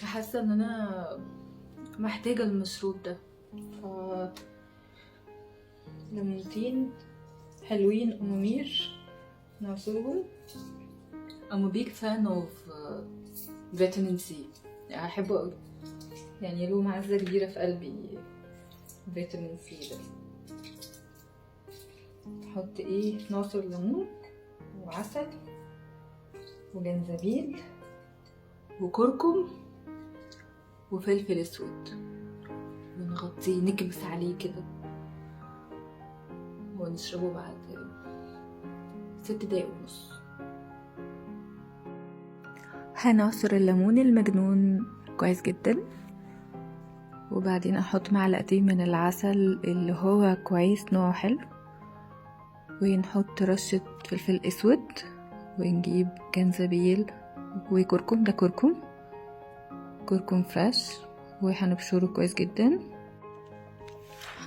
حاسه ان انا محتاجه المشروب ده، ف ليمونتين حلوين أمامير نعصرهم. I'm a big fan of vitamin C، أحبه أوي، يعني له معزة كبيرة في قلبي فيتامين C ده. نحط ايه؟ نعصر ليمون وعسل وجنزبيل وكركم وفلفل اسود، ونغطيه نكبس عليه كده ونشربه بعد 6.5 دقايق. هنعصر الليمون المجنون كويس جدا، وبعدين احط معلقتين من العسل اللي هو كويس نوعه حلو، ونحط رشة فلفل اسود، ونجيب جنزبيل وكركم، ده كركم fresh، وهنبشره كويس جدا.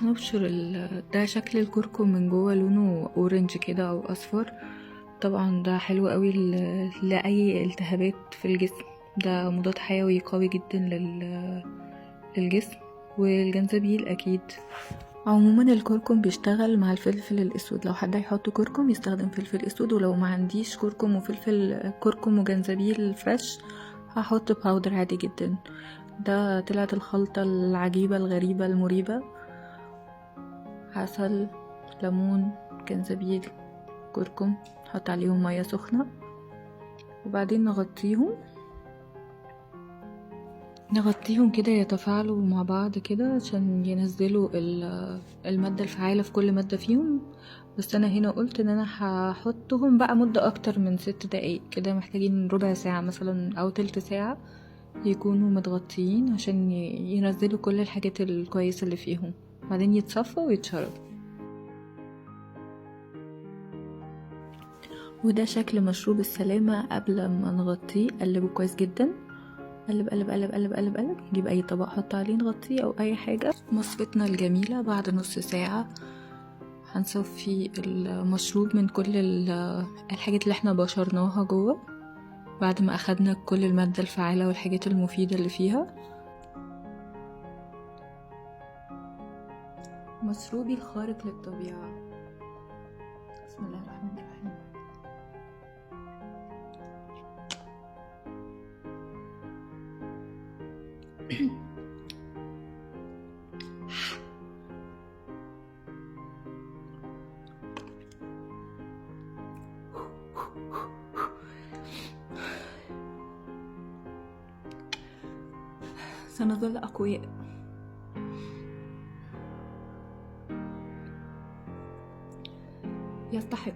هنبشر ده شكل الكركم من جوه، لونه orange كده او اصفر. طبعا ده حلو قوي لاي التهابات في الجسم، ده مضاد حيوي قوي جدا للجسم. والجنزبيل اكيد. عموما الكركم بيشتغل مع الفلفل الاسود، لو حد هيحط كركم يستخدم فلفل اسود، ولو ما عنديش كركم وفلفل كركم وجنزبيل fresh هحط powder عادي جدا. ده طلعت الخلطة العجيبة الغريبة المريبة: عسل، ليمون، جنزبيل، كركم. نحط عليهم مية سخنة وبعدين نغطيهم كده يتفاعلوا مع بعض كده عشان ينزلوا المادة الفعالة في كل مادة فيهم. بس انا هنا قلت ان انا هحطهم بقى مدة اكتر من 6 دقايق كده، محتاجين ربع ساعة مثلا او تلت ساعة يكونوا متغطيين عشان ينزلوا كل الحاجات الكويسة اللي فيهم، بعدين يتصفوا ويتشرب. وده شكل مشروب السلامة قبل ما نغطيه. قلبه كويس جدا، قلب قلب قلب قلب قلب قلب. نجيب اي طبق حط عليه نغطيه او اي حاجة. مصفتنا الجميلة بعد نص ساعة هنصفي المشروب من كل الحاجات اللي احنا بشرناها جوه، بعد ما اخدنا كل المادة الفعالة والحاجات المفيدة اللي فيها. مشروبي الخارق للطبيعة. بسم الله الرحمن الرحيم. سنظل أقوياء. يستحق.